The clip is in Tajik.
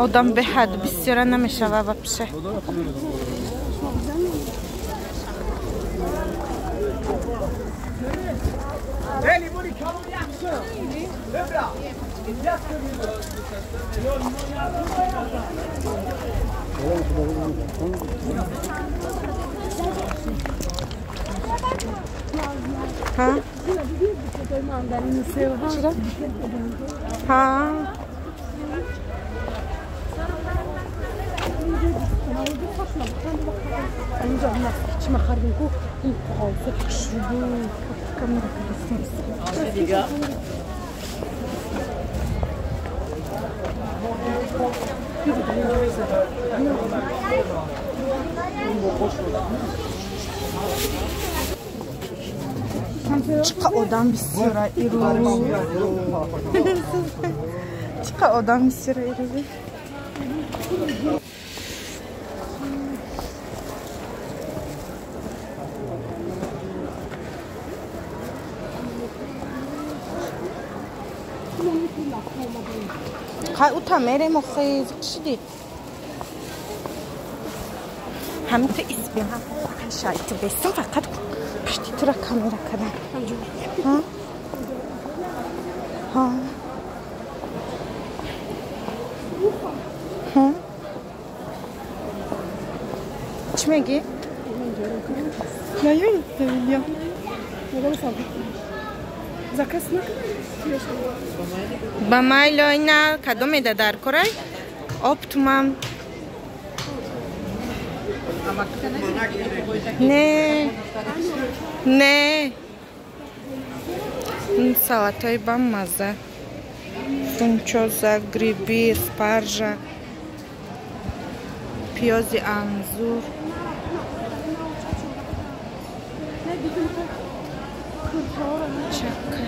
Одам беҳад бисёра намешава вообще. ها؟ ها؟ Чӣ қа одам бисёра ирӯз. Чӣ қа одам бисёра ирӯз. Хай ута мерем охи шиди. Ҳамин испи ҳам шайт бесим фақат пишти тура камера кардам. Ҳа? Ҳа. Ҳа? Чӣ мегӣ? Ба майло ина кадом еда дар корай? Оптумам. Не. Не. Салатҳои бамаза. Фунчоза, гриби, спаржа, пиёзи анзур. Чака.